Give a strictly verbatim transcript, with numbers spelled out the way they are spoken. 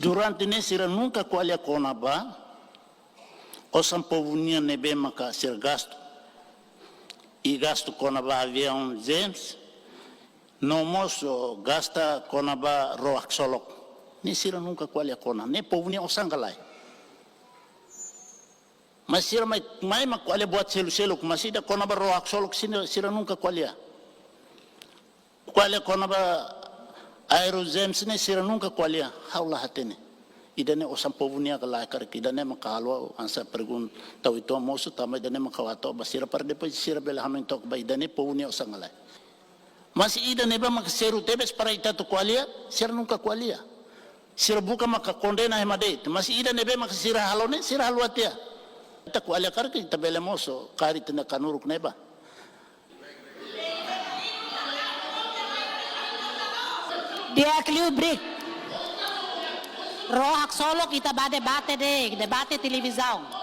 Durante ne'e sira nunka ko'alia kona-ba osan povu nian ne'ebé maka sira gastu. I gastu kona-ba aviaun James, no mós gasta kona-ba ró haksolok. Ne'e sira nunka ko'alia kona. Ne'e povu nian osan ka lae? Mas sira mai, mai mak ko'alia buat seluk-seluk, mas ida kona-ba ró haksolok sira, sira nunka ko'alia. Ko'alia kona-ba Aero James ne'e sira nunka ko'alia, ha'u la hatene. Ida-ne'e osan povu nian ka lae karik, ida-ne'e maka halo hanesan pergunta tau itu mosu, tanba ida-ne'e maka ha'u hato'o ba sira para depois sira bele hanoin took ba ida-ne'e povu nian osan ka lae. Mas ida ne'ebé maka seru tebes para ita atu ko'alia, sira nunka ko'alia. Sira buka maka kondena ema de'it, mas ida ne'ebé maka sira halo ne'e, sira haluha tiha. Ita ko'alia karik ita bele mosu, karik ita-nia kanuruk ne'e ba. Di'ak liu break. Ró haksolok ita ba debate de'it, debate televizaun.